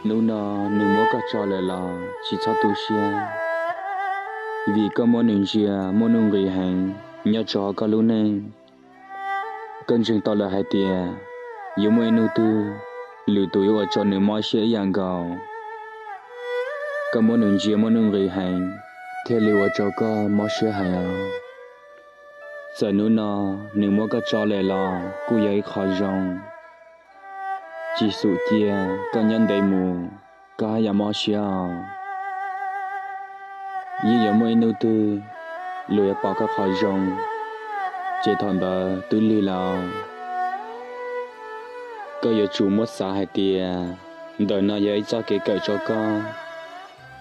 Hnub no nws muab koj tso lawm los tsis txhob tu siab, vim koj muab nws ntsia muaj nuj nqis heev nyob rau hauv koj lub neej. Koj ntseeg tau lawm hais tias yuav muaj ib hnub twg lwm tus yuav ua rau nws mob siab ib yam nkaus. Koj muab nws ntsia muaj nuj nqis heev thiaj li ua rau koj mob siab heev os. Txawm hnub no nws muab koj tso lawm los kuj yog ib qho zoo. Tsis xum cia koj nyob ntev mus, koj haj yam mob siab os. Yeej yuav muaj ib hnub twg luag yuav pom koj qhov zoo, ces thaum ntawd twb lig lawm. Koj yuav tsum muab xav hais tias ntawm no yog ib txoj kev kawm rau koj.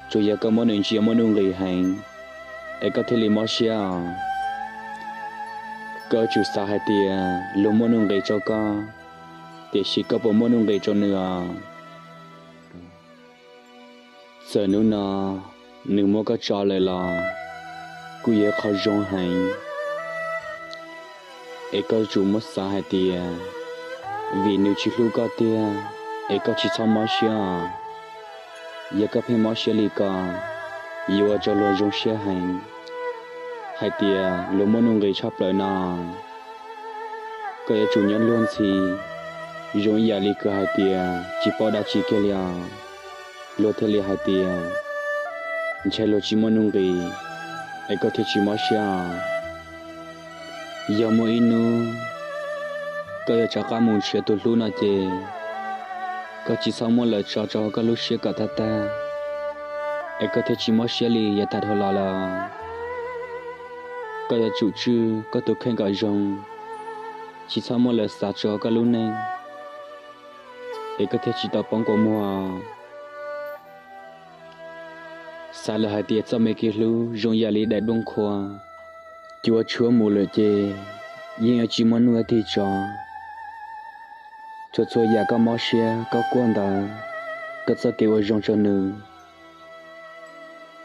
Tsuas yog koj muab nws ntsia muaj nuj nqis heev es koj thiaj li mob siab os. Koj yuav tsum xav hais tias luag muaj nuj nqis rau koj, tiam sis koj puas muaj nuj nqis rau nws os? Txawm hnub no nws muab koj tso lawm los kuj yog qhov zoo heev, es koj yuav tsum muab xav hais tias vim nws tsis hlub koj tiag es koj tsis txhob mob siab os. Yog koj pheej mob siab li ko, yuav ua rau luag zoo siab heev hais tias luag muaj nuj nqis tshaj plaws no. Koj yuav tsum nyob luag ntxhi, zoo ib yam li kws hais tias tsis paub dab tsi kiag li os. Luag thiaj li hais tias ntshai luag tsis muaj nuj nqis, es koj thiaj tsis mob siab os. Yog muaj ib hnub koj yuav rov qab mus nrhiav tus hlub no ces koj tsis txhob muab lawv tso rau hauv koj lub siab kom tag tag, es koj thiaj tsis mob siab li yav tag dhau los lawm. Koj yuav tsum tswj koj tus kheej kom zoo, tsis txhob muab lawv xav rau hauv koj lub neej, es koj thiaj tsis tau poob kua muag. Xav lawm hais tias txoj me kev hlub zoo yam li daim nplooj qhuav, cua tshuab mus lawm ces yeej yuav tsis muaj hnub tig tso. Txhua txhua yam koj mob siab koj quaj ntawd, koj txoj kev ua zoo rau nws,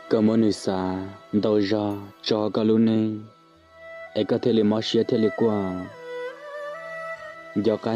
koj muab nws xav ntau zog tso koj lub neej, es koj thiaj li mob siab thiaj li quaj. Nco qab